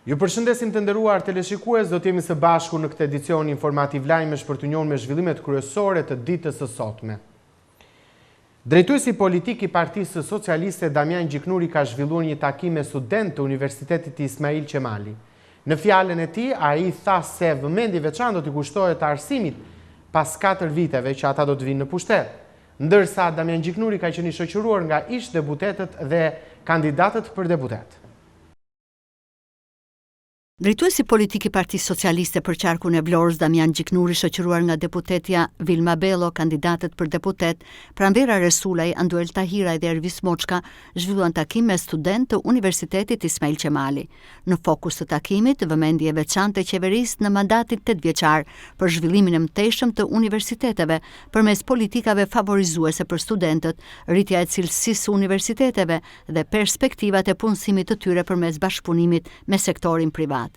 Ju përshëndesim të nderuar teleshikues, do të jemi së bashku në këtë edicion informativ lajmesh për t'ju njohur me zhvillimet kryesore të ditës së sotme. Drejtuesi politik i Partisë Socialiste Damian Gjiknuri ka zhvilluar një takim me studentë të Universitetit Ismail Qemali. Në fjalën e tij, ai tha se vëmendje e veçantë do t'i kushtohet arsimit pas 4 viteve që ata do të vinë në pushtet. Ndërsa Damian Gjiknuri ka qenë i shoqëruar nga ish-deputetët dhe kandidatët për deputetë. Drejtuesi politik i Partisë Socialiste për qarkun e Vlorës, Damian Gjiknuri, shoqëruar nga deputetja Vilma Bello, kandidatët për deputetë, Pranvera Resulaj, Anduel Tahiraj dhe Ervis Moçka, zhvilluan takim me studentë të Universitetit Ismail Qemali. Në fokus të takimit, vëmendje e veçantë e qeverisë në mandatin tetëvjeçar për zhvillimin e mëtejshëm të universiteteve përmes politikave favorizuese për studentët, rritja e cilësisë së universiteteve dhe perspektivat e punësimit të tyre përmes bashkëpunimit me sektorin privat.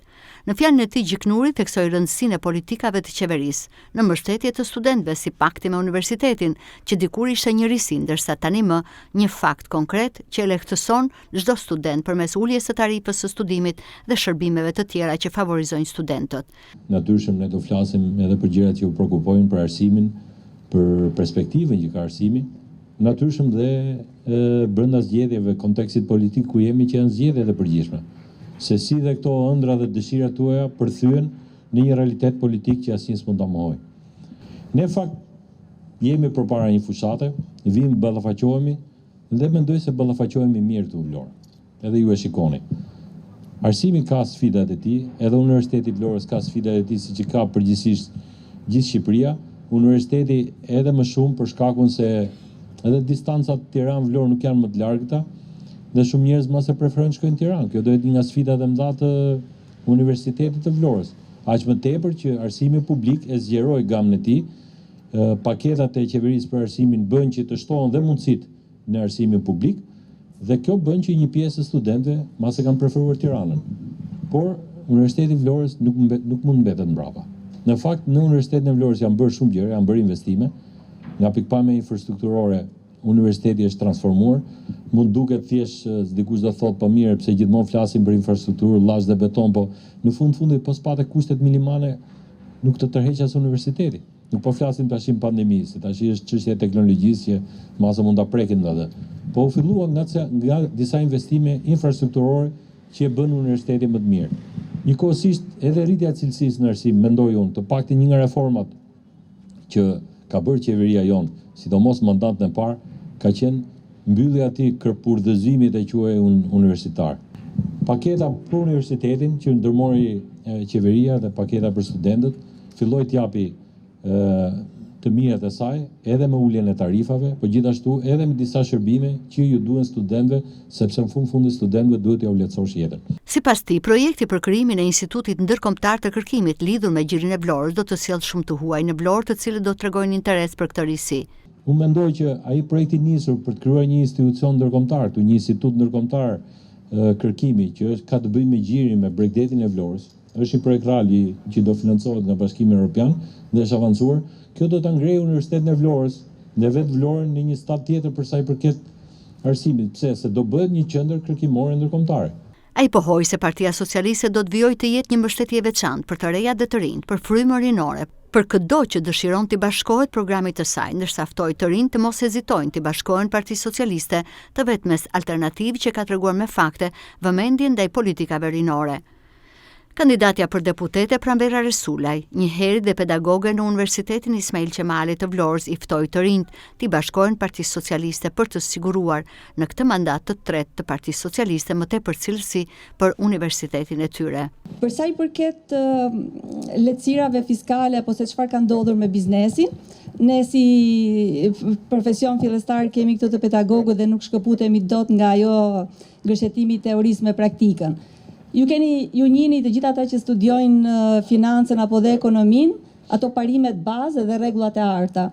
Në fjalën e tij Gjiknuri theksoi rëndësinë e politikave të qeverisë në mbështetje të studentëve si pakti me universitetin, që dikur ishte një risi ndërsa tani më një fakt konkret që e lehtëson çdo student përmes uljes së tarifës së studimit dhe shërbimeve të tjera që favorizojnë studentët. Natyrshëm ne do flasim edhe për gjërat që ju preokupojnë, për arsimin, për perspektivën që ka arsimi, Natyrshëm dhe brenda zgjedhjeve, kontekstit politik ku jemi që janë zgjedhjet e përgjithshme. Se si dhe këto ëndrra dhe dëshirat tuaja përthyhen në një realitet politik që asnjë s'mund ta mohojë. Ne në fakt jemi përpara një fushate, vijmë ballafaqohemi dhe mendoj se ballafaqohemi mirë këtu në Vlorë. Edhe ju e shikoni. Arsimi ka sfidat e tij, edhe Universiteti i Vlorës ka sfidat e tij siç i ka përgjithësisht gjithë Shqipëria. Universiteti edhe më shumë për shkakun se edhe distancat Tiranë-Vlorë nuk janë më të largëta dhe shumë njerëz mbase preferojnë të shkojnë në Tiranë. Kjo do jetë një nga sfidat e mëdha të Universitetit të Vlorës. Aq më tepër që arsimi publik e zgjeroi gamën e tij, paketat e qeverisë për arsimin bënë që të shtohen dhe mundësitë në arsimin publik dhe kjo bën që një pjesë e studentëve mbase kanë preferuar Tiranën. Por Universiteti i Vlorës nuk nuk mund të mbetet mbrapa. Në fakt në Universitetin e Vlorës janë bërë shumë gjëra, janë bërë investime. Nga pikëpamja infrastrukturore universiteti është transformuar. Mund duket thjesht dikush do thotë po mirë pse gjithmonë flasim për infrastrukturë, llaç dhe beton, po në fund fundit po s'pate kushtet minimale nuk të tërheq as universiteti. Nuk po flasim tashi në pandemi, se tashi është çështja e teknologjisë që mbase mund ta prekim dhe atë. Po u fillua nga nga disa investime infrastrukturore që e bënë universitetin më të mirë. Njëkohësisht edhe rritja e cilësisë në arsim, mendoj unë, të paktën një nga reformat që ka bërë qeveria jonë, sidomos mandatin e parë, ka qenë mbyllja e atij kërpurdhëzimit e quaj unë universitar. Paketa për universitetin që ndërmori qeveria dhe paketa për studentët, filloi të japi të mirat e saj edhe me uljen e tarifave, po gjithashtu edhe me disa shërbime që ju duhen studentëve, sepse në fund fundit studentëve duhet t'jua lehtësosh jetën. Sipas tij, projekti për krijimin e Institutit Ndërkombëtar të Kërkimit lidhur me Gjirin e Vlorës do të sjellë shumë të huaj në Vlorë të cilët do të tregojnë interes për këtë risi. Unë mendoj që ai projekt i nisur për të krijuar një institucion ndërkombëtar këtu, një institut ndërkombëtar kërkimi që është ka të bëjë me gjirin, me bregdetin e Vlorës, Është një projekt real i që do financohet nga Bashkimi Europian dhe është avancuar. Kjo do ta ngrejë Universitetin e Vlorës dhe vetë Vlorën në një stad tjetër për sa i përket arsimit. Pse? Se do bëhet një qendër kërkimore ndërkombëtare. Ai pohoi se Partia Socialiste do të vijojë të jetë një mbështetje e veçantë për të rejat dhe të rinjtë, për frymën rinore, për këdo që dëshiron t'i bashkohet programit të saj, ndërsa ftoi të rinjtë të mos hezitojnë t'i bashkohen Partisë Socialiste, të vetmes alternativë që ka treguar me fakte vëmendjen ndaj politikave rinore. Kandidatja për deputete Pranvera Resulaj, njëherit dhe pedagoge në Universitetin Ismail Qemali të Vlorës i ftoi të rinjtë t'i bashkohen Partisë Socialiste për të siguruar në këtë mandat të tretë të Partisë Socialiste më tepër cilësi për universitetin e tyre. Për sa i përket lehtësirave fiskale apo se çfarë ka ndodhur me biznesin, ne si profesion fillestar kemi këtë të pedagogët dhe nuk shkëputemi dot nga ajo gërshetimi i teorisë me praktikën. Ju keni, ju njihni të gjithë ata që studiojnë financën apo dhe ekonominë, ato parimet bazë dhe rregullat e arta.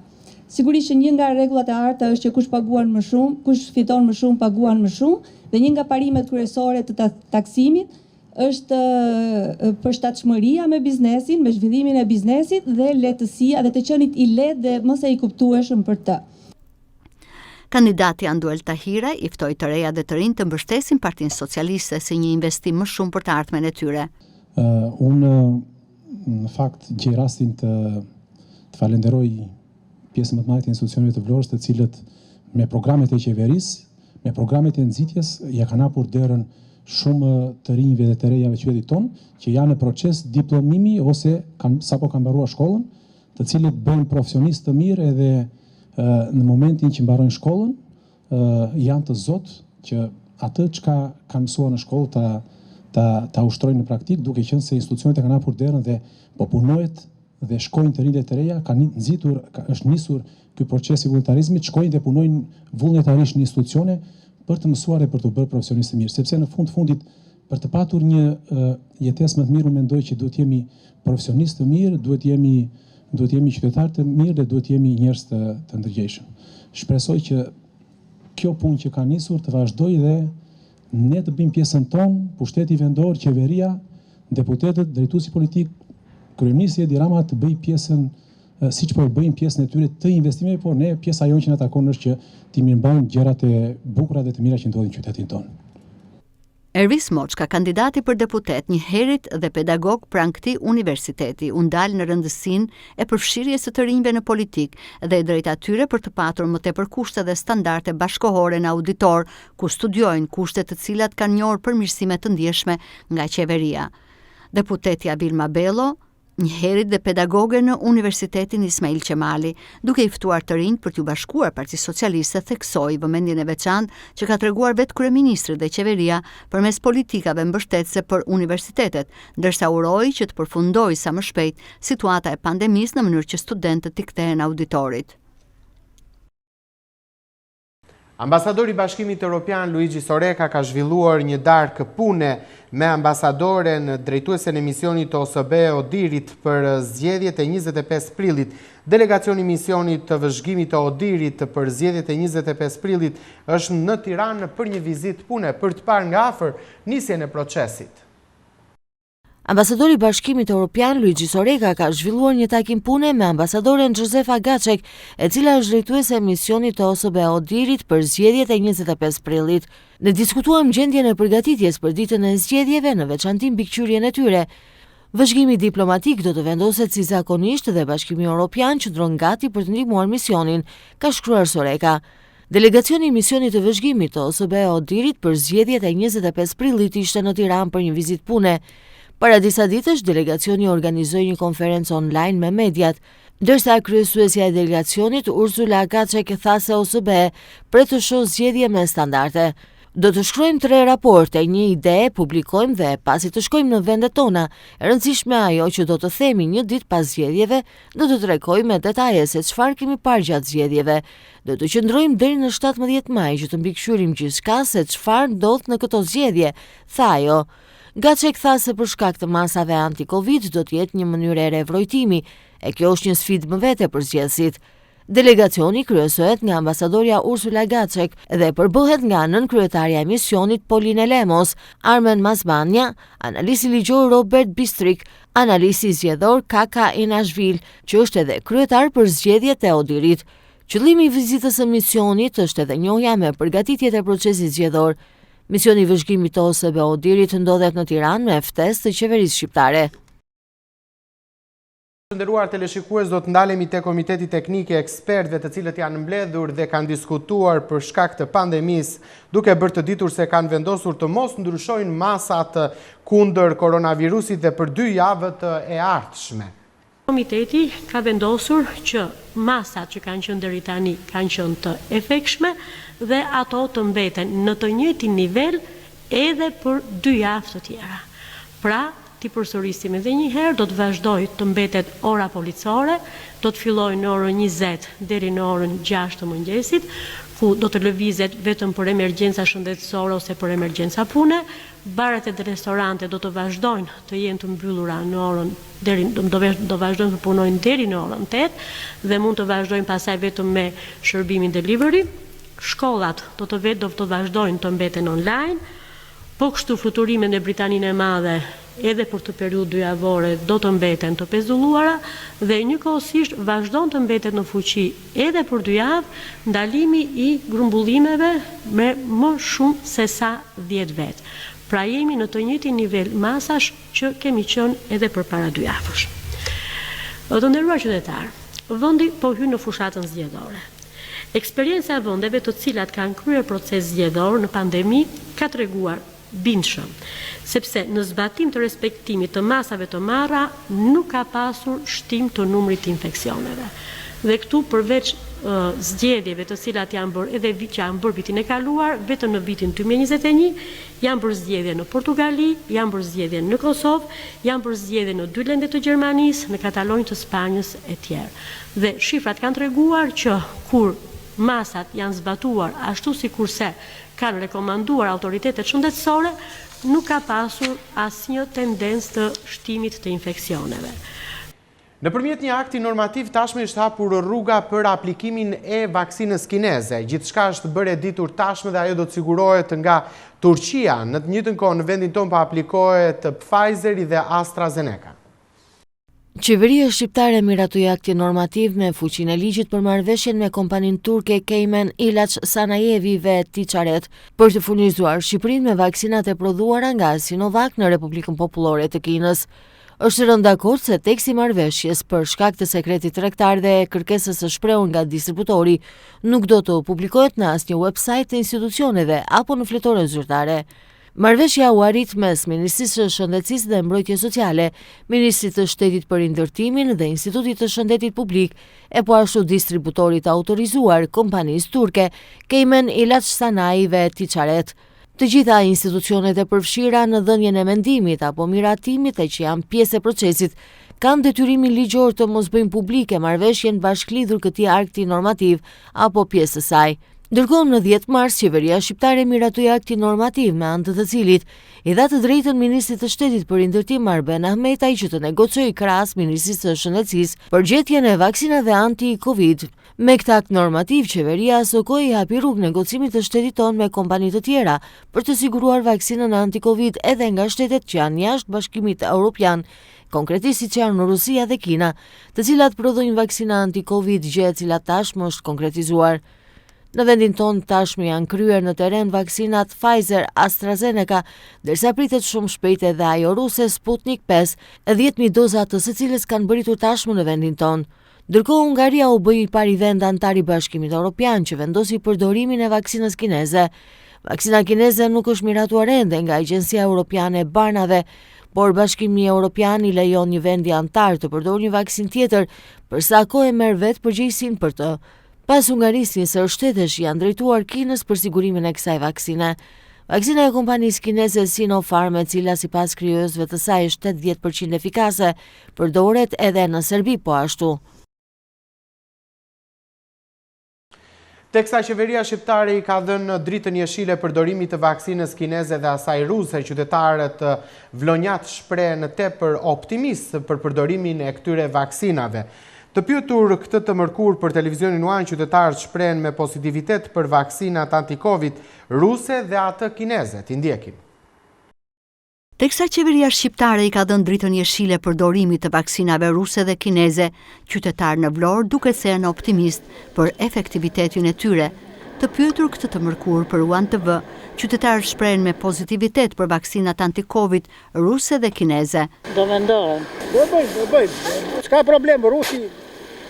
Sigurisht që një nga rregullat e arta është që kush paguan më shumë, kush fiton më shumë paguan më shumë dhe një nga parimet kryesore të taksimit është përshtatshmëria me biznesin, me zhvillimin e biznesit dhe lehtësia dhe të qenit i lehtë dhe më se i kuptueshëm për të. Kandidati Anduel Tahiraj i ftoi të rejat dhe të rinjtë të mbështesin Partinë Socialiste si një investim më shumë për të ardhmen e tyre. Unë në fakt gjej rastin të të falenderoj pjesën më të madhe të institucioneve të Vlorës, të cilët me programet e qeverisë, me programet e nxitjes ia kanë hapur derën shumë të rinjve dhe të rejave të qytetit tonë, që janë në proces diplomimi ose kanë sapo kanë mbaruar shkollën, të cilët bëhen profesionistë të mirë edhe në momentin që mbarojnë shkollën, janë të zotë që atë çka kanë mësuar në shkollë ta ta ta ushtrojnë në praktikë, duke qenë se institucionet e kanë hapur derën dhe po punohet dhe shkojnë të rinj dhe të reja, kanë nxitur, është nisur ky proces i vullnetarizmit, shkojnë dhe punojnë vullnetarisht në institucione për të mësuar dhe për t'u bërë profesionistë të mirë, sepse në fund të fundit për të patur një jetesë më të mirë, unë mendoj që duhet të jemi profesionistë të mirë, duhet të jemi duhet të jemi qytetarë të mirë dhe duhet të jemi njerëz të të ndërgjegjshëm. Shpresoj që kjo punë që ka nisur të vazhdojë dhe ne të bëjmë pjesën tonë, pushteti vendor, qeveria, deputetët, drejtuesi politik, kryeministri Edi Rama të bëjë pjesën siç po e bëjnë pjesën e tyre të investimeve, por ne pjesa jonë që na takon është që t'i mirëmbajmë gjërat e bukura dhe të mira që ndodhin në qytetin tonë. Ervis Moçka, kandidati për deputet, njëherit dhe pedagog pranë këtij universiteti, u ndal në rëndësinë e përfshirjes së të rinjve në politikë dhe e drejta e tyre për të patur më tepër kushte dhe standarde bashkëkohore në auditor, ku studiojnë, kushte të cilat kanë njohur përmirësime të ndjeshme nga qeveria. Deputetja Vilma Bello, njëherit dhe pedagoge në Universitetin Ismail Qemali, duke i ftuar të rinjtë për t'iu bashkuar Partisë Socialiste, theksoi vëmendjen e veçantë që ka treguar vetë kryeministri dhe qeveria përmes politikave mbështetëse për universitetet, ndërsa uroi që të përfundojë sa më shpejt situata e pandemisë në mënyrë që studentët t'i kthehen auditorit. Ambasadori i Bashkimit Europian Luigi Soreca ka zhvilluar një darkë pune me ambasadoren drejtuesen e misionit të OSBE ODIHR-it për zgjedhjet e 25 prillit. Delegacioni i misionit të vëzhgimit të ODIHR-it për zgjedhjet e 25 prillit është në Tiranë për një vizitë pune për të parë nga afër nisjen e procesit. Ambasadori i Bashkimit Europian, Luigi Soreca ka zhvilluar një takim pune me ambasadoren Jozefa Gacek, e cila është drejtuese e misionit të OSBE ODIHR-it për zgjedhjet e 25 prillit. Ne diskutuam gjendjen e përgatitjes për ditën e zgjedhjeve, në veçanti mbikëqyrjen e tyre. Vëzhgimi diplomatik do të vendoset si zakonisht dhe Bashkimi Europian qëndron gati për të ndihmuar misionin, ka shkruar Soreca. Delegacioni i misionit të vëzhgimit të OSBE ODIHR-it për zgjedhjet e 25 prillit ishte në Tiranë për një vizitë pune. Para disa ditësh, delegacioni organizoi një konferencë online me mediat, ndërsa kryesuesja e delegacionit Ursula Gacek tha se OSBE pret të shohë zgjedhje me standarde. Do të shkruajmë tre raporte, një ide, publikojmë dhe pasi të shkojmë në vendet tona, e rëndësishme ajo që do të themi një ditë pas zgjedhjeve, do të tregojmë me detaje se çfarë kemi parë gjatë zgjedhjeve. Do të qëndrojmë deri në 17 maj që të mbikëqyrim gjithçka se çfarë ndodh në këto zgjedhje, tha ajo. Gacek tha se për shkak të masave anti-Covid do të jetë një mënyrë e re vrojtimi, e kjo është një sfidë më vete për zgjedhësit. Delegacioni kryesohet nga ambasadorja Ursula Gacek dhe përbëhet nga nënkryetarja e misionit Pauline Lemos, Armen Mazmanja, analisti ligjor Robert Bistrik, analisti zgjedhor Kaka Inashvil, që është edhe kryetar për zgjedhjet e ODIHR-it. Qëllimi i vizitës së misionit është edhe njohja me përgatitjet e procesit zgjedhor. Misioni i vëzhgimit të OSBE ODIHR-it ndodhet në Tiranë me ftesë të qeverisë shqiptare. Të nderuar teleshikues, do të ndalemi te Komiteti Teknik i Ekspertëve të cilët janë mbledhur dhe kanë diskutuar për shkak të pandemisë, duke bërë të ditur se kanë vendosur të mos ndryshojnë masat kundër koronavirusit dhe për dy javët e ardhshme. Komiteti ka vendosur që masat që kanë qenë deri tani kanë qenë të efektshme dhe ato të mbeten në të njëjtin nivel edhe për dy javë të tjera. Pra, T'i përsërisim edhe një herë, do të vazhdojë të mbetet ora policore, do të fillojë në orën 20 deri në orën 6 të mëngjesit, ku do të lëvizet vetëm për emergjenca shëndetësore ose për emergjenca pune. Baret dhe restorantet do të vazhdojnë të jenë të mbyllura në orën deri do do vazhdojnë të punojnë deri në orën 8 dhe mund të vazhdojnë pastaj vetëm me shërbimin delivery. Shkollat do të do të vazhdojnë të mbeten online. Po kështu fluturimet me Britaninë e Madhe. edhe për këtë periudhë dyjavore do të mbeten të pezulluara dhe njëkohësisht vazhdon të mbetet në fuqi edhe për dy javë ndalimi i grumbullimeve me më shumë sesa dhjetë vetë. Pra jemi në të njëjtin nivel masash që kemi qenë edhe përpara dy javësh. Të nderuar qytetarë, vendi po hyn në fushatën zgjedhore. Eksperienca e vendeve të cilat kanë kryer proces zgjedhor në pandemi ka treguar bindshëm, sepse në zbatim të respektimit të masave të marra nuk ka pasur shtim të numrit të infeksioneve. Dhe këtu përveç zgjedhjeve të cilat janë bërë edhe që janë bërë vitin e kaluar, vetëm në vitin 2021 janë bërë zgjedhje në Portugali, janë bërë zgjedhje në Kosovë, janë bërë zgjedhje në dy lende të Gjermanisë, në Katalonjë të Spanjës etj. Dhe shifrat kanë treguar që kur masat janë zbatuar ashtu sikurse kanë rekomanduar autoritetet shëndetësore, nuk ka pasur asnjë tendencë të shtimit të infeksioneve. Nëpërmjet një akti normativ tashmë është hapur rruga për aplikimin e vaksinës kineze. Gjithçka është bërë e ditur tashmë dhe ajo do të sigurohet nga Turqia. Në të njëjtën kohë në vendin tonë po aplikohet Pfizeri dhe AstraZeneca. Qeveria shqiptare miratoi aktin normativ me fuqinë e ligjit për marrëveshjen me kompaninë turke Keymen Ilaç Sanayi ve Ticaret për të furnizuar Shqipërinë me vaksinat e prodhuara nga Sinovac në Republikën Popullore të Kinës. Është rënë dakord se teksti i marrëveshjes për shkak të sekretit tregtar dhe kërkesës së shprehur nga distributori nuk do të publikohet në asnjë website të institucioneve apo në fletoren zyrtare. Marrëveshja u arrit mes Ministrisë së Shëndetësisë dhe Mbrojtjes Sociale, Ministrit të Shtetit për Rindërtimin dhe Institutit të Shëndetit Publik, e po ashtu distributorit të autorizuar, kompanisë turke, Keymen Ilaç Sanayi ve Ticaret. Të gjitha institucionet e përfshira në dhënien e mendimit apo miratimit e që janë pjesë e procesit, kanë detyrimin ligjor të mos bëjnë publike marrëveshjen bashkëlidhur këtij akti normativ apo pjesë të saj. Ndërkohë, në 10 mars, qeveria shqiptare miratoi aktin normativ me anë të të cilit i dha të drejtën ministrit të Shtetit për Rindërtim Arben Ahmetaj që të negociojë krahas Ministrisë së Shëndetësisë për gjetjen e vaksinave anti-Covid. Me këtë akt normativ, qeveria asokohe i hapi rrugë negocimit të shtetit tonë me kompani të tjera për të siguruar vaksinën anti-Covid edhe nga shtetet që janë jashtë Bashkimit Europian, konkretisht siç janë Rusia dhe Kina, të cilat prodhojnë vaksina anti-Covid, gjë e cila tashmë është konkretizuar. Në vendin tonë tashmë janë kryer në terren vaksinat Pfizer, AstraZeneca, ndërsa pritet shumë shpejt edhe ajo ruse Sputnik 5, 10.000 doza të së cilës kanë mbërritur tashmë në vendin tonë. Ndërkohë Hungaria u bë i pari vend anëtar i Bashkimit Evropian që vendosi përdorimin e vaksinës kineze. Vaksina kineze nuk është miratuar ende nga Agjencia Europiane e Barnave, por Bashkimi Evropian i lejon një vendi anëtar të përdorë një vaksinë tjetër për sa kohë e merr vetë përgjegjësinë për të. Pas Hungarisë, një sërë shtetesh i janë drejtuar Kinës për sigurimin e kësaj vaksine. Vaksina e kompanisë kineze Sinopharm, e cila sipas krijuesve të saj është 80% efikase, përdoret edhe në Serbi po ashtu. Teksa qeveria shqiptare i ka dhënë dritën jeshile përdorimit të vaksinës kineze dhe asaj ruse, qytetarët vlonjatë shprehen tepër optimistë për përdorimin e këtyre vaksinave. Të pyetur këtë të mërkurë për televizionin One, qytetarët shprehen me pozitivitet për vaksinat anti-Covid ruse dhe atë kineze. T'i ndjekim. Teksa qeveria shqiptare i ka dhënë dritën jeshile përdorimit të vaksinave ruse dhe kineze, qytetarë në Vlorë duket se janë optimistë për efektivitetin e tyre. Të pyetur këtë të mërkurë për One TV, qytetarët shprehen me pozitivitet për vaksinat anti-Covid ruse dhe kineze. Do mendohem. Do bëjmë, do bëjmë. S'ka problem, rusi,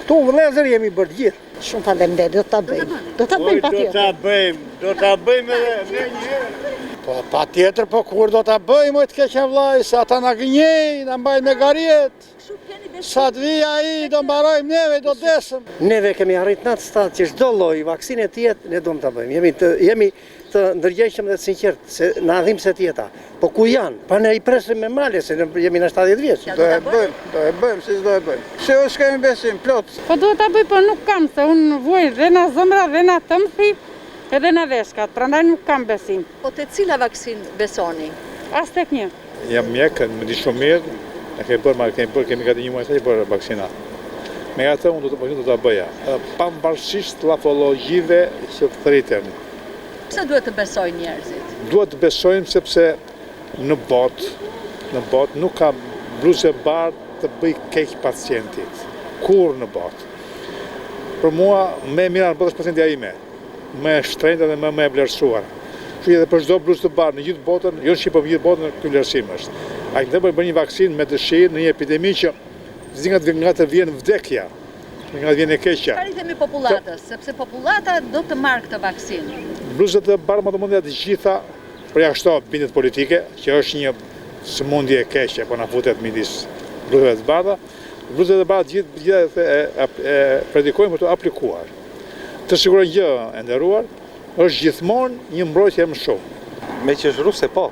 këtu vëllezër jemi bërë të gjithë. Shumë faleminderit, do ta bëjmë. Do ta bëjmë patjetër. Do ta bëjmë, do ta bëjmë edhe menjëherë. Po patjetër, po kur do ta bëjmë, oj të keqen vllai, se ata na gënjejnë, na mbajnë me gariet. Sa të vijë ai, do mbarojmë neve, do desëm. Neve kemi arrit në atë stad që çdo lloj vaksine të jetë, ne duam ta bëjmë. Jemi të jemi të ndërgjegjshëm dhe të sinqertë, se na dhimbset jeta. Po ku janë? Pa ne i presim me male, se ne jemi në 70 vjeç. Do e bëjmë, do e bëjmë, si s'do e bëjmë. Se o s'kemi besim, plot. Po duhet ta bëj, po nuk kam, se unë vuaj dhe nga zemra dhe nga tëmthi, edhe nga veshkat, prandaj nuk kam besim. Po te cila vaksinë besoni? As tek një. Jam mjek, më di shumë mirë, e kemi bërë, ma kemi bërë, kemi gati një muaj sa i bërë vaksina. Megjithatë, unë do të do ta bëja, pavarësisht llafologjive që thriten. Pse duhet të besojnë njerëzit? Duhet të besojmë sepse në botë. në botë nuk ka bluzë e bardhë të bëjë keq pacientit. Kurrë në botë. Për mua, më e mira në botë është pacientja ime. Më e shtrenjta dhe më më e vlerësuar. Kështu që edhe për çdo bluzë të bardhë në gjithë botën, jo në Shqipëri, por në gjithë botën, ky vlerësim është. Ai të bëjë një vaksinë me dëshirë në një epidemi që s'di nga të nga të vjen vdekja, nga të vjen e keqja. Çfarë i themi popullatës, sepse popullata do të marrë këtë vaksinë? Bluzat e bardha më të mendja të gjitha përjashto bindjet politike, që është një sëmundje e keqe, po na futet midis bluzave të bardha. Bluzat e bardha gjithë gjithë e, e, e predikojnë për të aplikuar. Të siguroj një gjë e nderuar, është gjithmonë një mbrojtje më shumë. Meqë është ruse, po.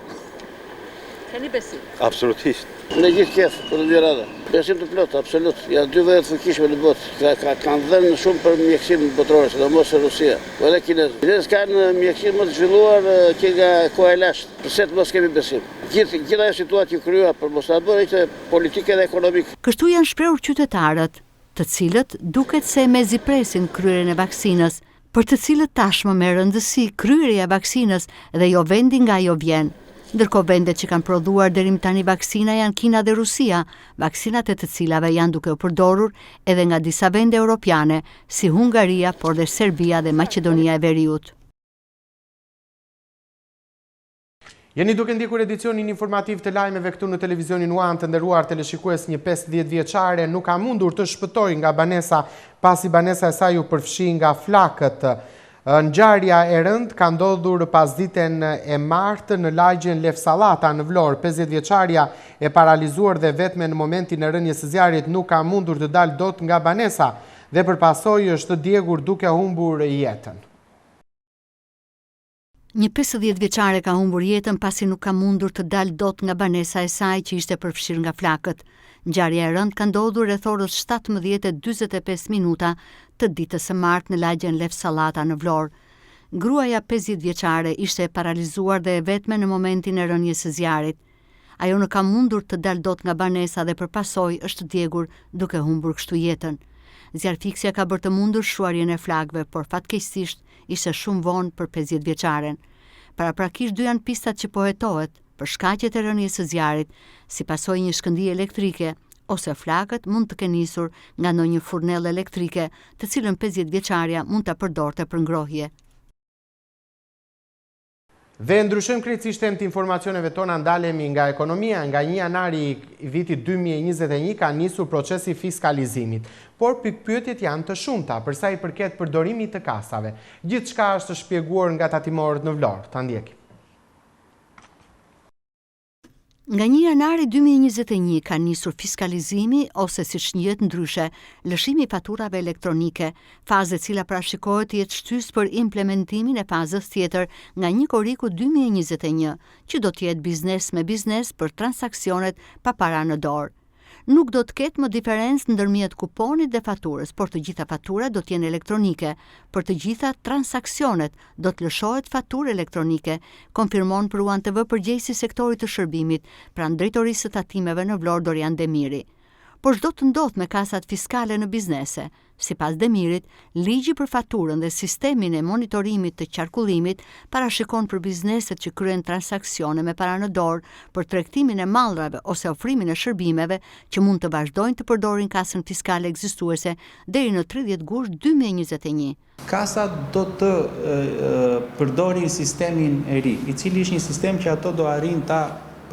Keni besim? Absolutisht. Me gjithë qejf, për të mirë edhe. Besim të plotë, absolut. Janë dy vende të fuqishme në botë. Ka, ka, kanë dhënë shumë për mjekësinë botërore, sidomos Rusia, po edhe kinezët. Kinezët kanë mjekësinë më të zhvilluar që nga koha e lashtë. Përse të mos kemi besim? Gjithë, gjithë ajo situatë që u krijua për mos ta bërë ishte politike dhe ekonomike. Kështu janë shprehur qytetarët, të cilët duket se mezi presin kryerjen e vaksinës, për të cilët tashmë me rëndësi kryerja e vaksinës dhe jo vendi nga ajo vjen. Ndërkohë vendet që kanë prodhuar deri më tani vaksina janë Kina dhe Rusia, vaksinat e të cilave janë duke u përdorur edhe nga disa vende europiane, si Hungaria, por dhe Serbia dhe Maqedonia e Veriut. Jeni duke ndjekur edicionin informativ të lajmeve këtu në televizionin One të nderuar teleshikues një 50 vjeçare nuk ka mundur të shpëtojë nga banesa pasi banesa e saj u përfshi nga flakët. Ngjarja e rëndë ka ndodhur pasditen e martë në lagjen Lef Sallata në Vlorë. 50 vjeçarja e paralizuar dhe e vetme në momentin e rënies së zjarrit nuk ka mundur të dalë dot nga banesa dhe për pasojë është djegur duke humbur jetën. Një 50 vjeçare ka humbur jetën pasi nuk ka mundur të dalë dot nga banesa e saj që ishte përfshirë nga flakët. Ngjarja e rëndë ka ndodhur rreth orës 17:45 minuta të ditës së martë në lagjen Lef Sallata në Vlorë. Gruaja 50 vjeçare ishte e paralizuar dhe e vetme në momentin e rënies së zjarrit. Ajo nuk ka mundur të dalë dot nga banesa dhe për pasojë është djegur duke humbur kështu jetën. Zjarrfikësja ka bërë të mundur shuarjen e flakëve, por fatkeqësisht ishte shumë vonë për 50 vjeçaren. Paraprakisht dy janë pistat që po hetohet, për shkaqet e rënies së zjarrit, si pasojë e një shkëndije elektrike, ose flakët mund të kenë nisur nga ndonjë furnellë elektrike, të cilën 50 vjeçarja mund ta përdorte për ngrohje. Dhe ndryshojmë krejtësisht temë të informacioneve tona ndalemi nga ekonomia, nga 1 janari i vitit 2021 ka nisur procesi i fiskalizimit. Por pikëpyetjet janë të shumta, për sa i përket përdorimit të kasave. Gjithçka është shpjeguar nga tatimorët në Vlorë. Ta ndjekim. Nga 1 janari 2021 ka nisur fiskalizimi ose siç njihet ndryshe, lëshimi i faturave elektronike, fazë e cila parashikohet të jetë shtysë për implementimin e fazës tjetër nga 1 korriku 2021, që do të jetë biznes me biznes për transaksionet pa para në dorë. Nuk do të ketë më diferencë ndërmjet kuponit dhe faturës, por të gjitha faturat do të jenë elektronike. Për të gjitha transaksionet do të lëshohet faturë elektronike, konfirmon për One TV përgjegjësi i sektorit të shërbimit pranë Drejtorisë së Tatimeve në Vlorë Dorian Demiri. Por ç'do të ndodhë me kasat fiskale në biznese? Sipas Demirit, ligji për faturën dhe sistemin e monitorimit të qarkullimit parashikon për bizneset që kryejnë transaksione me para në dorë për tregtimin e mallrave ose ofrimin e shërbimeve që mund të vazhdojnë të përdorin kasën fiskale ekzistuese deri në 30 gusht 2021. Kasat do të përdorin sistemin e ri, i cili është një sistem që ato do arrijnë ta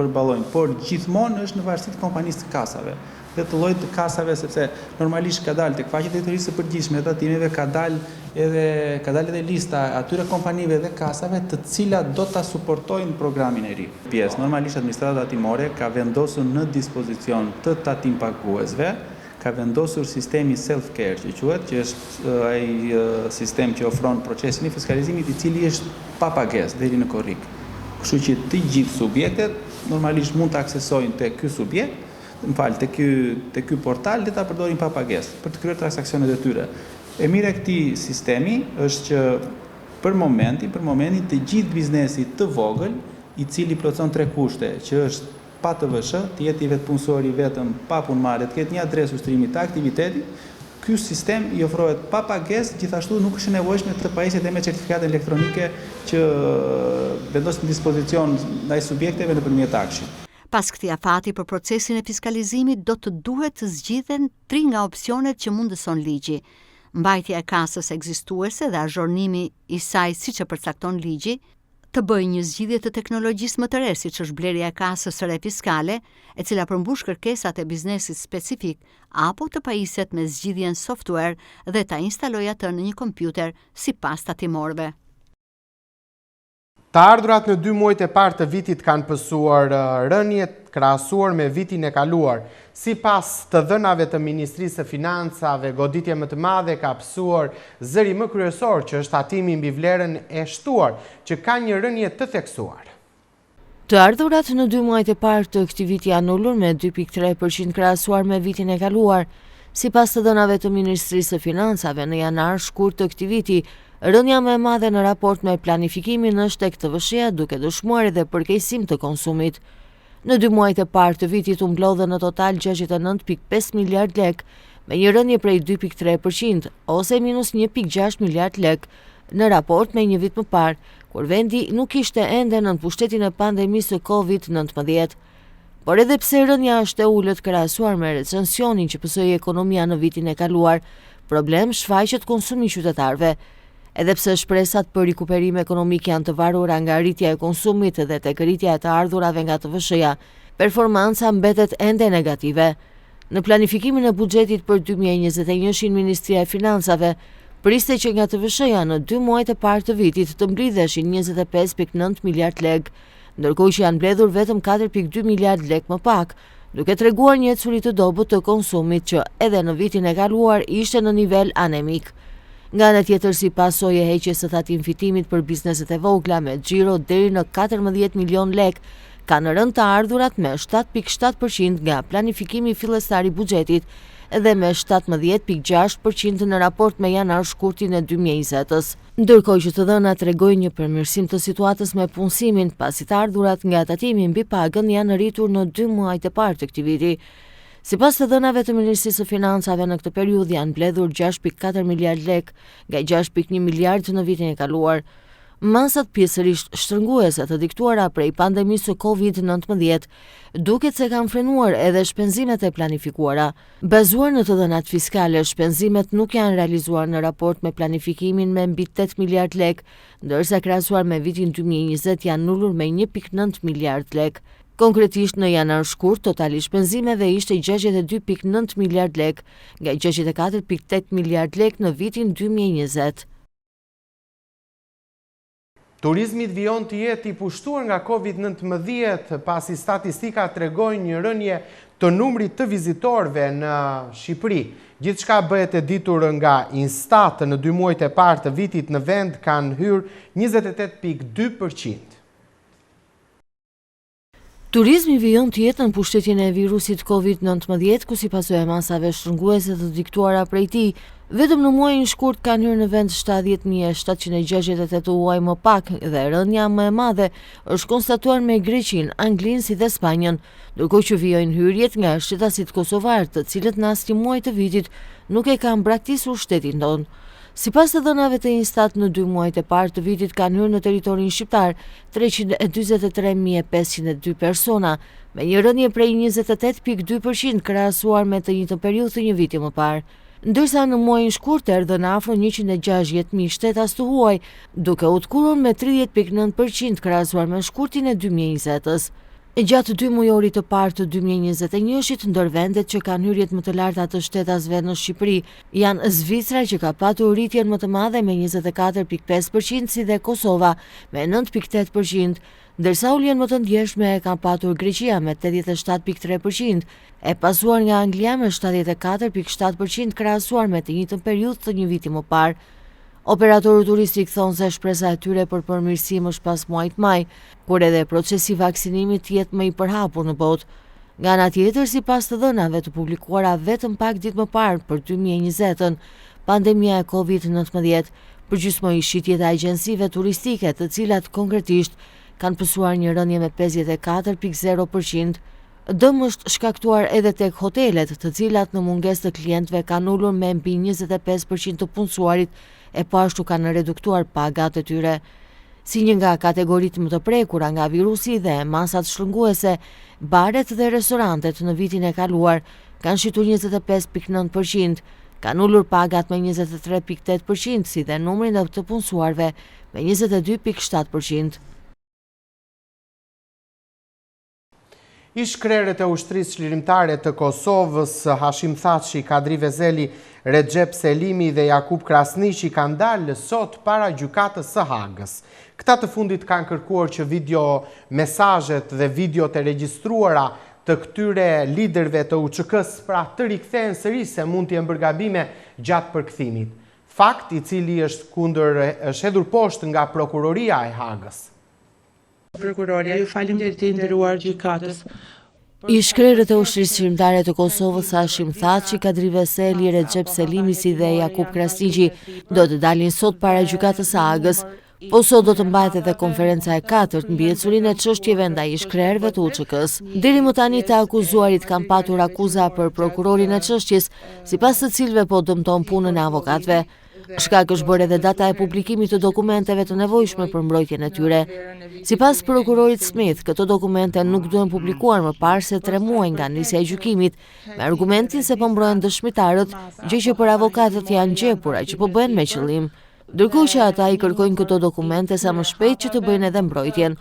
përballojnë, por gjithmonë është në varësi të kompanisë së kasave dhe të llojit të kasave sepse normalisht ka dalë tek faqja e Drejtorisë së Përgjithshme të Tatimeve ka dalë edhe ka dalë edhe lista e atyre kompanive dhe kasave të cilat do ta suportojnë programin e ri. Pjesë, normalisht administrata tatimore ka vendosur në dispozicion të tatimpaguesve ka vendosur sistemin self care që quhet, që është ai sistem që ofron procesin e fiskalizimit i cili është pa pagesë deri në korrik. Kështu që të gjithë subjektet normalisht mund të aksesojnë te ky subjekt, më fal, te ky te ky portal dhe ta përdorin pa pagesë për të kryer transaksionet e tyre. E mira e këtij sistemi është që për momentin, për momentin të gjithë biznesit të vogël, i cili plotëson tre kushte, që është pa TVSH, të jetë i vetëpunësuar i vetëm, pa punëmarrje, të ketë një adresë ushtrimi të aktivitetit, ky sistem i ofrohet pa pagesë, gjithashtu nuk është e nevojshme të pajiset dhe me certifikatën elektronike që vendoset në dispozicion ndaj subjekteve nëpërmjet AKSHI-t. Pas këtij afati për procesin e fiskalizimit do të duhet të zgjidhen tri nga opsionet që mundëson ligji, mbajtja e kasës ekzistuese dhe azhornimi i saj siç e përcakton ligji, të bëjë një zgjidhje të teknologjisë më të re siç është blerja e kasës së re fiskale, e cila përmbush kërkesat e biznesit specifik, apo të pajiset me zgjidhjen software dhe ta instalojë atë në një kompjuter sipas tatimorëve. Të ardhurat në dy muajt e parë të vitit kanë pësuar rënie krahasuar me vitin e kaluar. Sipas të dhënave të Ministrisë së Financave, goditje më të madhe ka pësuar zëri më kryesor që është tatimi mbi vlerën e shtuar, që ka një rënie të theksuar. Të ardhurat në dy muajt e parë të këtij viti janë ulur me 2.3 për qind krahasuar me vitin e kaluar. Sipas të dhënave të Ministrisë së Financave, në janar-shkurt të këtij viti, rënia më e madhe në raport me planifikimin është tek TVSH-ja duke dëshmuar edhe përkeqësim të konsumit. Në dy muajt e parë të vitit u mblodhën në total 69.5 miliard lekë, me një rënie prej 2.3 për qind, ose minus 1.6 miliard lekë, në raport me një vit më parë, kur vendi nuk ishte ende nën pushtetin e pandemisë së Covid 19. Por edhe pse rënia është e ulët krahasuar me recesionin që pësoi ekonomia në vitin e kaluar, problem shfaqet konsumi i qytetarëve. Edhe pse shpresat për rikuperim ekonomik janë të varura nga rritja e konsumit dhe tek rritja e të ardhurave nga TVSH-ja, performanca mbetet ende negative. Në planifikimin e buxhetit për 2021-shin Ministria e Financave priste që nga TVSH-ja në dy muajt e parë të vitit të mblidheshin 25.9 miliard lekë, ndërkohë që janë mbledhur vetëm 4.2 miliard lekë më pak, duke treguar një ecuri të dobët të konsumit që edhe në vitin e kaluar ishte në nivel anemik. Nga ana tjetër, si pasojë e heqjes së tatim fitimit për bizneset e vogla me xhiro deri në 14 milion lekë, kanë rënë të ardhurat me 7.7% nga planifikimi fillestar i buxhetit dhe me 17.6% në raport me janar-shkurtin e 2020-ës. Ndërkohë që të dhënat tregojnë një përmirësim të situatës me punësimin, pasi të ardhurat nga tatimi mbi pagën janë rritur në dy muajt e parë të këtij viti. Sipas të dhënave të Ministrisë së Financave në këtë periudhë janë mbledhur 6.4 miliard lekë nga 6.1 miliard në vitin e kaluar. Masat pjesërisht shtrënguese të diktuara prej pandemisë së Covid 19 duket se kanë frenuar edhe shpenzimet e planifikuara. Bazuar në të dhënat fiskale, shpenzimet nuk janë realizuar në raport me planifikimin me mbi 8 miliard lekë, ndërsa krahasuar me vitin 2020 janë ulur me 1.9 miliard lekë. Konkretisht në janar-shkurt, totali i shpenzimeve ishte 62.9 miliard lekë, nga 64.8 miliard lekë në vitin 2020. Turizmi vijon të jetë i pushtuar nga Covid-19, pasi statistikat tregojnë një rënie të numrit të vizitorëve në Shqipëri. Gjithçka bëhet e ditur nga Instat në dy muajt e parë të vitit në vend kanë hyrë 28.2%. Turizmi vijon të jetë nën pushtetin e virusit Covid 19, ku si pasojë e masave shtrënguese të diktuara prej tij, vetëm në muajin shkurt kanë hyrë në vend 70.768 të huaj më pak dhe rënia më e madhe është konstatuar me Greqinë, Anglinë si dhe Spanjën, ndërkohë që vijojnë hyrjet nga shtetasit kosovarë, të cilët në asnjë muaj të vitit nuk e kanë braktisur shtetin tonë. Sipas të dhënave të Instat në dy muajt e parë të vitit kanë hyrë në territorin shqiptar 343.502 persona, me një rënie prej 28.2% krahasuar me të njëjtën periudhë të një viti më parë. Ndërsa në muajin shkurt erdhën afro 160.000 shtetas të huaj, duke u tkurrur me 30.9% krahasuar me shkurtin e 2020-ës. Gjatë dy mujorit të parë të 2021-shit, ndër vendet që kanë hyrjet më të larta të shtetasve në Shqipëri, janë Zvicra që ka patur rritjen më të madhe me 24.5% si dhe Kosova me 9.8%, ndërsa uljen më të ndjeshme e ka patur Greqia me 87.3%, e pasuar nga Anglia me 74.7% krahasuar me të njëjtën periudhë të një viti më parë. Operatorët turistikë thonë se shpresa e tyre për përmirësim është pas muajit maj, kur edhe procesi i vaksinimit të jetë më i përhapur në botë. Nga ana tjetër, sipas të dhënave të publikuara vetëm pak ditë më parë për 2020-ën, pandemia e Covid-19 përgjysmoi shitjet e agjencive turistike, të cilat konkretisht kanë pësuar një rënie me 54.0%. Dëm është shkaktuar edhe tek hotelet, të cilat në mungesë të klientëve kanë ulur me mbi 25% të punësuarit e po ashtu kanë reduktuar pagat e tyre. Si një nga kategoritë më të prekura nga virusi dhe masat shtrënguese, baret dhe restorantet në vitin e kaluar kanë shitur 25.9 për qind, kanë ulur pagat me 23.8 për qind si dhe numrin e të punësuarve me 22.7 për qind. Ish-krerët e Ushtrisë Çlirimtare të Kosovës, Hashim Thaçi, Kadri Veseli, Rexhep Selimi dhe Jakup Krasniqi kanë dalë sot para Gjykatës së Hagës. Këta të fundit kanë kërkuar që video mesazhet dhe videot e regjistruara të këtyre liderëve të UÇK-së pra të rikthehen sërish se mund të jenë bërë gabime gjatë përkthimit. Fakt i cili është kundër është hedhur poshtë nga Prokuroria e Hagës. Prokurorja, Ju faleminderit i nderuar gjykatës. Ish-krerët e Ushtrisë Çlirimtare të Kosovës, Hashim Thaçi, Kadri Veseli, Rexhep Selimi si dhe Jakup Krasniqi do të dalin sot para Gjykatës së Hagës. Po sot do të mbahet edhe konferenca e katërt mbi ecurinë e çështjeve ndaj ish-krerëve të UÇK-së. Deri më tani të akuzuarit kanë patur akuza për prokurorin e çështjes, sipas të cilëve po dëmton punën e avokatëve. Shkak është bërë edhe data e publikimit të dokumenteve të nevojshme për mbrojtjen e tyre. Sipas prokurorit Smith, këto dokumente nuk duhen publikuar më parë se 3 muaj nga nisja e gjykimit, me argumentin se po mbrohen dëshmitarët, gjë që për avokatët janë gjepura që po bëhen me qëllim. Ndërkohë që ata i kërkojnë këto dokumente sa më shpejt që të bëjnë edhe mbrojtjen.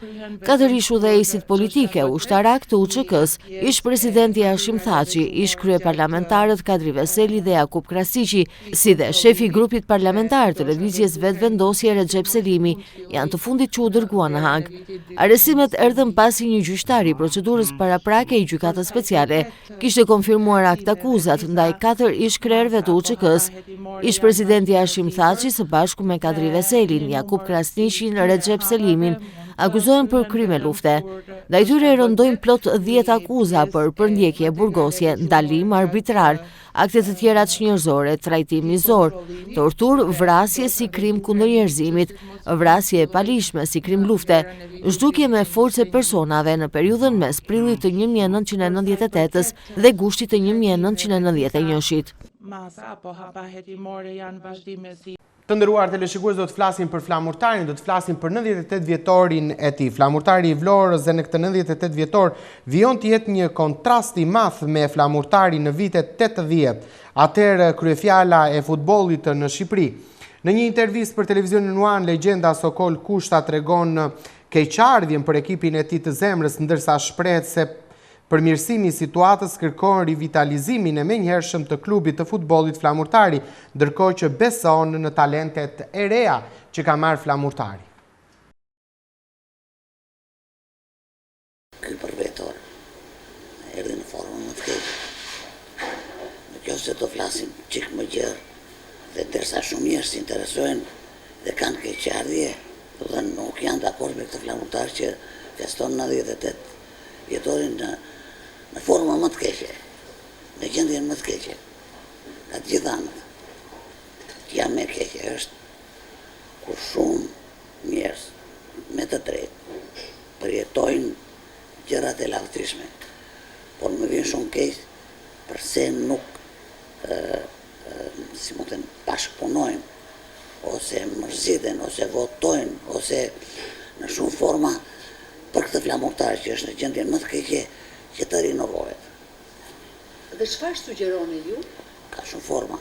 Katër ish udhëheqësit politikë e ushtarakë të UÇK-së, ish-presidenti Hashim Thaçi, ish-kryeparlamentarët Kadri Veseli dhe Jakup Krasniqi, si dhe shefi i grupit parlamentar të Lëvizjes Vetëvendosje Rexhep Selimi, janë të fundit që u dërguan në Hagë. Arrestimet erdhën pasi një gjyqtar i procedurës paraprake i Gjykatës Speciale kishte konfirmuar aktakuzat ndaj katër ish-krerëve të UÇK-së, ish-presidenti Hashim Thaçi së bashku me Kadri Veselin, Jakup Krasniqin, Rexhep Selimin, akuzohen për krime lufte. Ndaj tyre rëndojnë plot 10 akuza për përndjekje, burgosje, ndalim arbitrar, akte të tjera çnjerëzore, trajtim mizor, torturë, vrasje si krim kundër njerëzimit, vrasje e paligjshme si krim lufte, zhdukje me forcë e personave në periudhën mes prillit të 1998-ës dhe gushtit të 1991-shit. Masa apo hapa hetimore janë vazhdimisht Të nderuar teleshikues do të flasim për Flamurtarin, do të flasim për 98 vjetorin e tij. Flamurtari i Vlorës dhe në këtë 98 vjetor vijon të jetë një kontrast i madh me Flamurtarin në vitet 80, atëherë kryefjala e futbollit në Shqipëri. Në një intervistë për televizionin One, legjenda Sokol Kushta tregon keqardhjen për ekipin e tij të zemrës, ndërsa shprehet se Përmirësimi i situatës kërkon rivitalizimin e menjëhershëm të klubit të futbollit Flamurtari, ndërkohë që beson në talentet e reja që ka marrë Flamurtari. Ky përvjetor erdhi në formën më të keqe. Në qoftë se do flasim çik më gjerë dhe ndërsa shumë njerëz interesohen dhe kanë keqardhje, do të thënë nuk janë dakord me këtë Flamurtar që feston 98 vjetorin në në formën më të keqe, në gjendjen më të keqe, nga të gjitha anët. Gjëja më e keqe është kur shumë njerëz me të drejtë përjetojnë gjërat e lavdishme, por më vjen shumë keq përse nuk si mund të them, bashkëpunojnë, ose mërziten, ose votojnë, ose në shumë forma për këtë Flamurtar që është në gjendjen më të keqe që të rinovohet. Dhe çfarë sugjeroni ju? Ka shumë forma.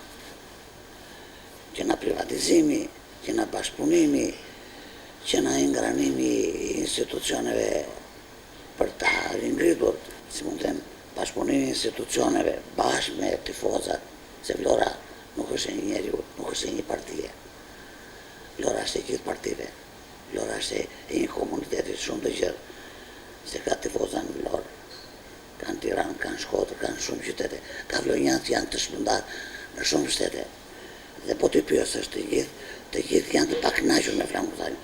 Që nga privatizimi, që nga bashkëpunimi, që nga ingranimi i institucioneve për ta ringritur, si mund të them, bashkëpunimi i institucioneve bashkë me tifozat, se Vlora nuk është e një njeriu, nuk është e një partie. Vlora është e gjithë partive. Vlora është e një komuniteti shumë të gjerë, se ka tifoza në Vlorë, ka në Tiranë, ka në Shkodër, ka në shumë qytete, ka vlonjatë që janë të shpërndarë në shumë shtete. Dhe po t'i pyesësh të gjithë, të gjithë janë të pakënaqur me Flamurtarin.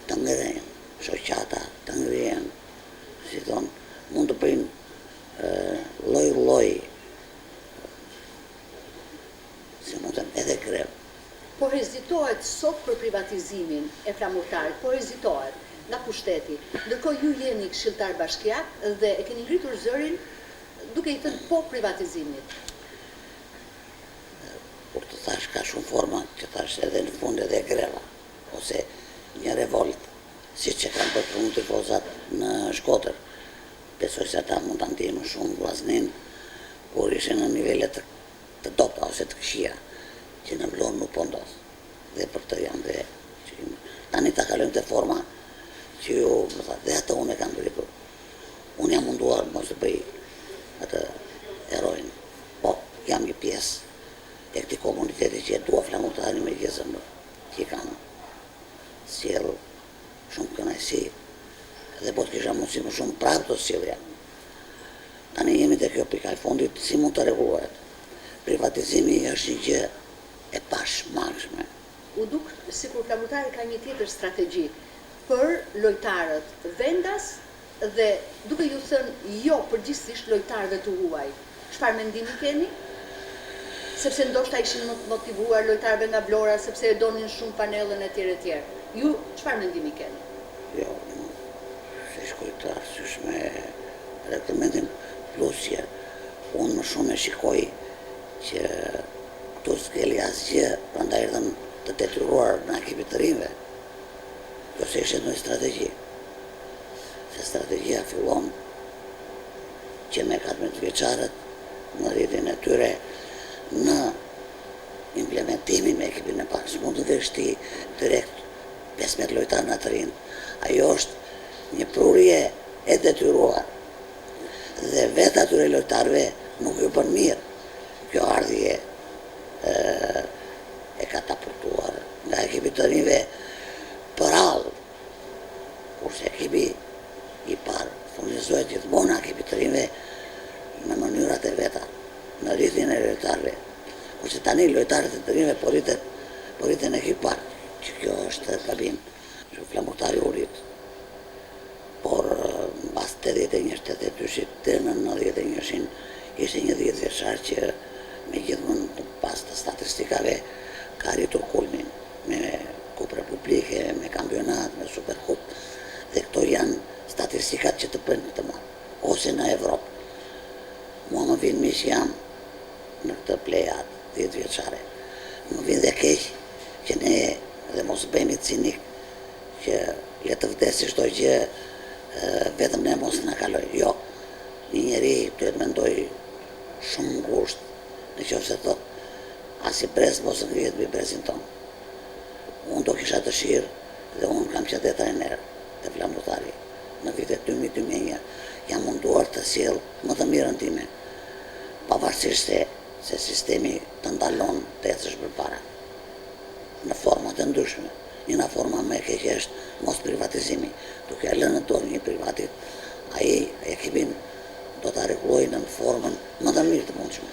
Të ngrihen shoqata, të ngrihen, si thonë, mund të bëjnë lloj-lloj, si mund të them, edhe grevë. Po hezitohet sot për privatizimin e Flamurtarit, po hezitohet nga pushteti. Ndërkohë ju jeni këshilltar bashkiak dhe e keni ngritur zërin duke i thënë po privatizimit. Kur të thashë ka shumë forma, që thashë edhe në fund edhe greva, ose një revoltë. Siç e kanë bërë për shembull tifozat në Shkodër. Besoj se ata mund ta ndiejnë më shumë Vllazninë kur ishin në nivele të të dobëta ose të këqija, që në Vlorë nuk po ndodh. Dhe për këtë jam dhe që kemi. Tani ta kalojmë te forma që ju më thatë, dhe atë unë e kam ngritur. Unë jam munduar mos të bëj atë heroin. Po, jam një pjesë e këtij komuniteti që e dua Flamurtarin me gjithë zemër, që i kam sjellë shumë kënaqësi dhe po të kisha mundësi më shumë prapë do sillja. Tani jemi te kjo pika e fundit, si mund të rregullohet? Privatizimi është një gjë e pashmangshme. U duk sikur Flamurtari ka një tjetër strategji për lojtarët vendas dhe duke ju thënë jo përgjithësisht lojtarëve të huaj. Çfarë mendimi keni? Sepse ndoshta ishin më të motivuar lojtarëve nga Vlora sepse e donin shumë fanellën etj etj. Ju çfarë mendimi keni? Jo, nuk e shikoj të arsyeshme edhe këtë mendim, plus që unë më shumë e shikoj që këtu s'ngeli asgjë, prandaj erdhën të detyruar në ekipit të rinjve. Jo se ishte ndonjë strategji. Se strategjia fillon që me 14 vjeçarët në rritjen e tyre në implementimin me ekipin e parë. S'mund të vesh ti direkt 15 lojtarë nga të rinjtë. Ajo është një prurje e detyruar. Dhe vetë atyre lojtarëve nuk ju bën mirë. Kjo ardhje e katapultuar nga ekipi të rinjve përrallë, kurse ekipi i parë furnizohet gjithmonë nga ekipi të rinjve në mënyrat e veta, në rritjen e lojtarëve. Kurse tani lojtarët e të rinjve po rriten, po rriten në ekip parë, që kjo është gabim, që Flamurtari u rrit. Por mbas 81 82-shit deri në 91-shin ishte një 10 vjeçar që me gjithë mend në bazë të statistikave ka arritur kulmin me Kupë Republike, me kampionat, me Superkupë dhe këto janë statistikat që të bëjnë të madh ose në Evropë. Mua më vjen mirë që jam në këtë plejadë 10 vjeçare. Më vjen dhe keq që ne dhe mos bëhemi cinik që le të vdesë çdo gjë vetëm ne mos na kalojë. Jo, një njeri duhet mendojë shumë ngushtë në qoftë se thotë asnjë brez mos ngrihet mbi brezin tonë. Unë do kisha dëshirë dhe unë kam qenë dhe trajner te Flamurtari në vitet 2000-2001. Jam munduar të sjell më të mirën time, pavarësisht se se sistemi të ndalon të ecësh përpara në forma të ndryshme. Një nga forma më e keqe është mos privatizimi. Duke ia lënë në dorë një privatit, ai ekipin do ta rregullojë në formën më të mirë të mundshme.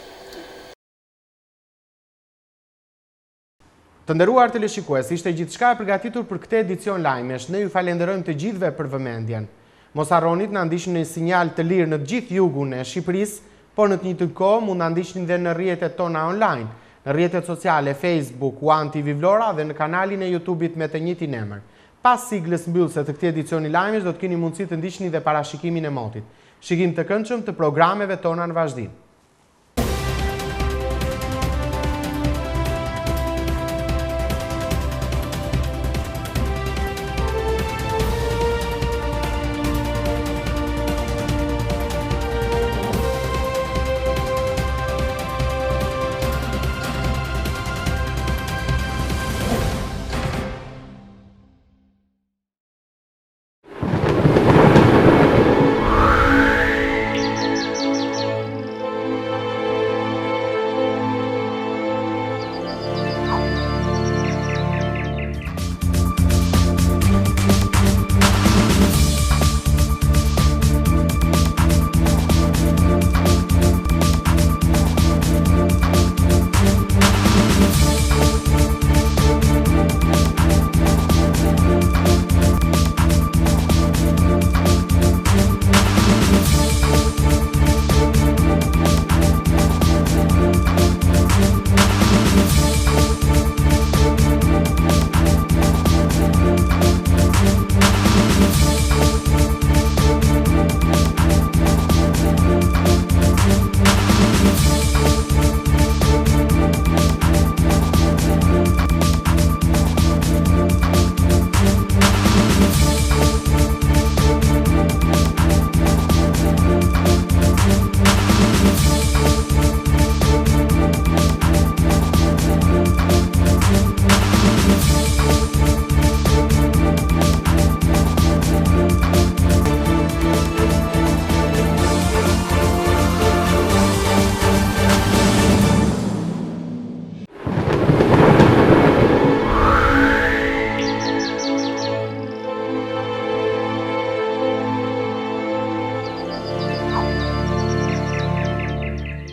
Të nderuar teleshikues, ishte gjithçka e përgatitur për këtë edicion lajmesh. Ne ju falenderojmë të gjithëve për vëmendjen. Mos harroni të na ndiqni në sinjal të lirë në të gjithë jugun e Shqipërisë, por në të njëjtën kohë mund na ndiqni dhe në rrjetet tona online, në rrjetet sociale Facebook, One TV Vlora dhe në kanalin e YouTube-it me të njëjtin emër. Pas siglës mbyllëse të këtij edicioni lajmesh do të keni mundësi të ndiqni dhe parashikimin e motit. Shikim të këndshëm të programeve tona në vazhdim.